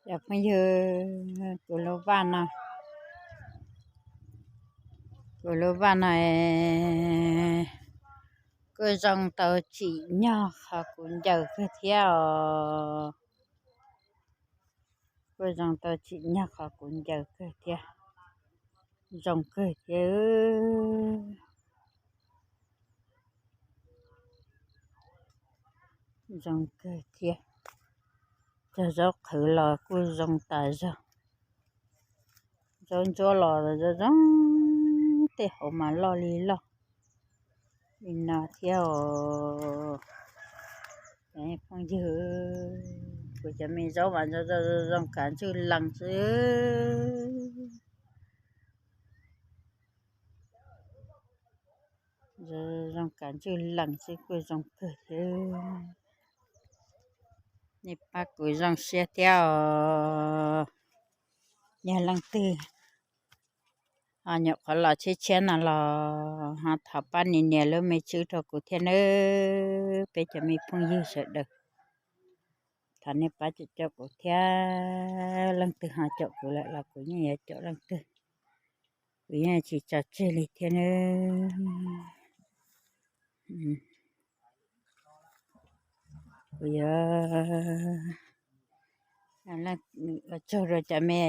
Cov phooj ywg, kuv lub vaj no, kuv lub vaj no kuj zoo tau tsim nyog qhov kuv ncaws kawg thiab os. Kuj zoo tau tsim nyog qhov kuv ncaws kawg thiab. Zoo kawg thiab. Zoo kawg thiab. Cog zaub qhwv los kuj zoo tas zog. Zaub ntsuab los zoo zoo, tej hauv mas loj li loj li no thiab os. Phooj ywg, kuv cov me zaub mas zoo zoo kav ntswj lees xwb. Zoo zoo kav ntswj lees xwb, kuj zoo kawg thiab. Nej pab kuv zoo siab thiab os. Yog leej twg ho nyuam qhuav los tshiab tshiab no los ho thov pab nias nias lub me tswb rau kuv thiab nawb, peb cov me phooj ywg sawv daws. Thov nej pab caum caum kuv thiab, leej twg ho caum kuv lawm los kuv yeej yuav caum leej twg, kuv yeej tsis tso tseg li thiab nawb. Kuv yuav ua tsaug rau cov me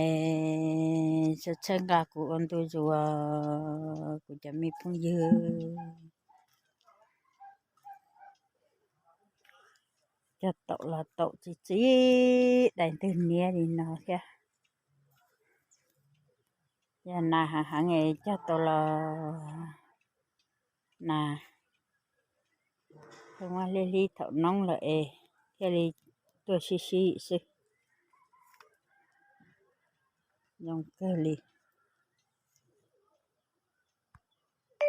txhawb nqa kuv ua ntu zus, kuv cov me phooj ywg. Cog taum los taum txi txiv dais ntwg niab li no thiab. Yog nas heev heev es cog tau los nas, muab hlib hlib thaum noob lawm es thiaj li tuaj sib sib xwb. Zoo kawg li.